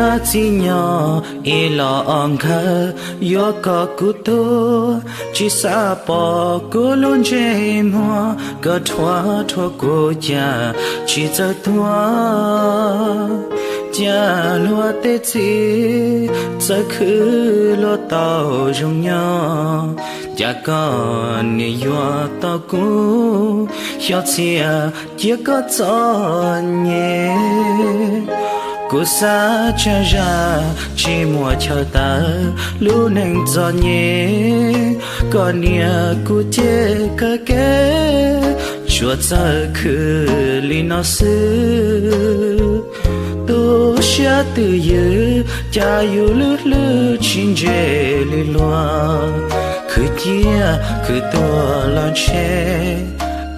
Txij no ib los ob nkawd yuav kom kuv tuag, tsis xav pom kuv lub ntsej muag, koj rhuav rhuav kuv cas tsis txawj tuag. Cas luag tej txiv txawj khwv luag tau zoo nyob, cas koj niam yuav tau kuv, xyov txhia cia koj txom nyem. Kuv xav tsag zag tsis muaj chaw tawv, lub neej txom nyem, koj niam kuv ces kawg kev, tsuas txawj khwv li no xwb. Tu siab twj ywm cas yus lwj hlwb tsis ntse li luag, khwv ciaj khwv tuag los ntshe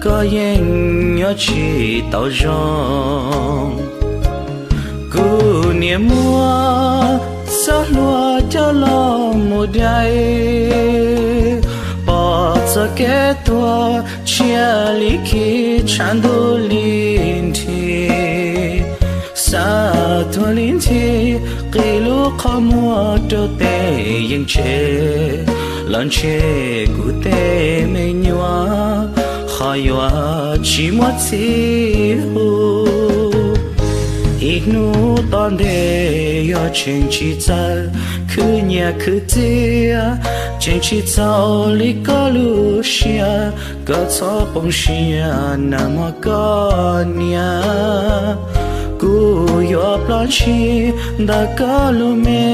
koj yeej nyob tsis tau zoo. Kuv niam muab txoj hlua coj los mus dai, pom txoj kev tuag tshiab li khi tshav ntuj li nthi. Xav tuag li nthi, qi lub qhov muag rau tej yeej tsev, los ntshe kuv tej me nyuam qhov yuav tsis muaj txij hu. Ib hnub tom ntej yog tseem tsis txawj khwv nyiaj khwv txiaj, tseem tsis txaus li koj lub siab, koj txhob poob siab nag hmo koj niam. Kuv yuav ploj ntshis ntawm koj lub me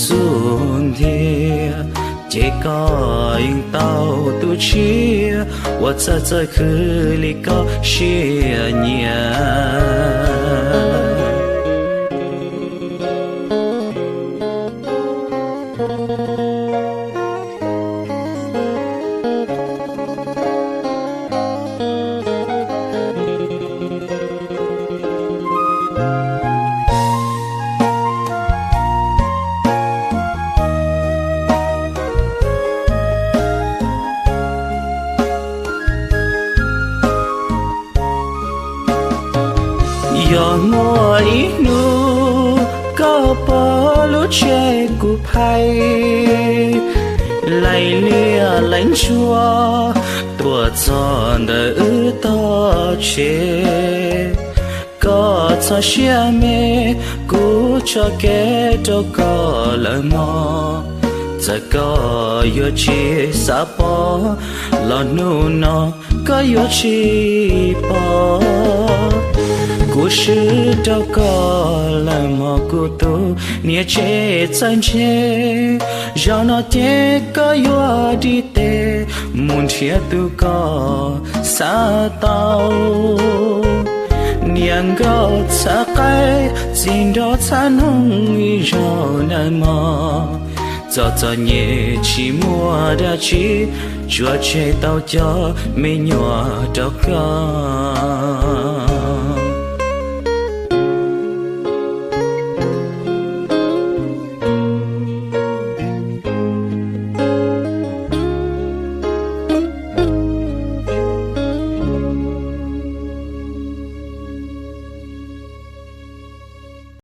xub ntiag, ces koj yeej tau tu siab uas txawj txawj khwv li koj siab nyiam. Yog muaj ib hnub koj pom lub tsheb kuv phais, laim liaj laim ntsuag tuaj txog ntawm wb tog tsev, koj txhob siab me, kuv tso kev rau koj lawm mog. Txawm koj yuav tsis xav pom los hnub no koj yuav tsis pom. Kuv swb rau koj lawm mog kuv tus niam tsev txawj ntse, zaum no ces koj yuav dim tes mus nrhiav tus koj xav tau. Niam nkauj txhav qaib txiv nraug txhav noog ib zaug nawb mog. Txom txom nyem tsis muaj dab tsi, tsuas tseg tau cov me nyuam rau koj.